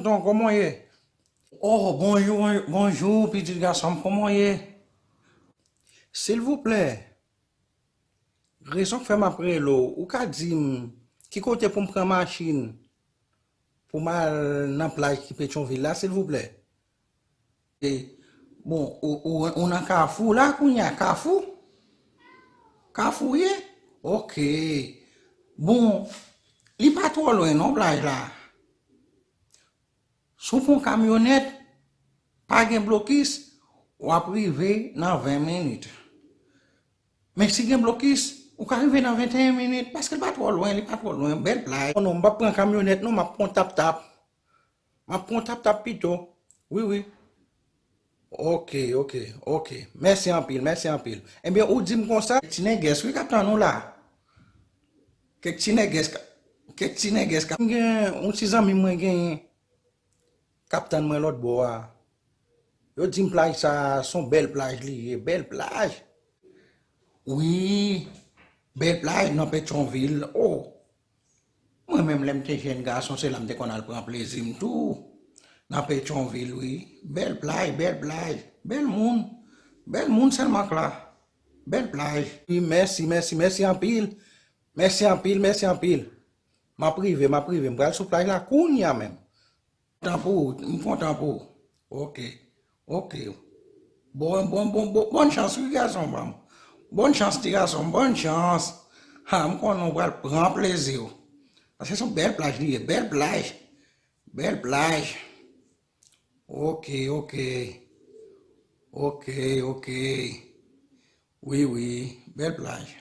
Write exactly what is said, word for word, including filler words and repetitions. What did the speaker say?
Don, kòman w ye? Oh, bonjou, bonjou, pitit gason m, kòman w ye? Silvouplè, rezon k fè m ap rele w, ou ka di m ki kote pou m pran machin pou m al nan plaj ki Petyonvil la, silvouplè? E, bon, ou, ou, ou nan Kafou la kounye a, Kafou? Kafou ye? Ok. Bon, li pa twò lwen non plaj la. Si w pran kamyonèt, pa gen blokis, w ap rive nan ven minit. Men si gen blokis, ou ka rive nan venteyen minit, paske l pa twò lwen, li pa twò lwen, bèl plaj. Non, non, m p ap pran kamyonèt non, m ap pran tap-tap. M ap pran tap-tap pito. Wi, wi. Ok, ok, ok. Mèsi anpil, mèsi anpil. Ebyen, ou di m konsa, kèk ti nègès, wi, k ap tann ou la. Kèk ti nègès, kèk ti nègès, m gen yon ti zanmi mwen genyen k ap tann mwen lòt bò a. Yo di m plaj sa a, se yon bèl plaj li ye, bèl plaj. Wi, bèl plaj nan Petyonvil. Oh, mwen menm lè m te jèn gason, se la m te konn al pran plezi m tou. Nan Petyonvil, wi. Bèl plaj, bèl plaj, bèl moun. Bèl moun sèlman k la. Bèl plaj. Wi, mèsi, mèsi, mèsi anpil. Mèsi anpil, mèsi anpil. M ap rive, m ap rive. M pral sou plaj la kounye a menm. Kontan pou ou, m kontan pou ou. Ok, ok. Bon, bon, bon, bon, bòn chans, wi, gason pa m. Bòn chans, ti gason, bòn chans. Ha, m konnen w pral pran plezi w. Paske se yon bèl plaj li ye, bèl plaj. Bèl plaj. Ok, ok. Ok, ok. Wi, wi, bèl plaj.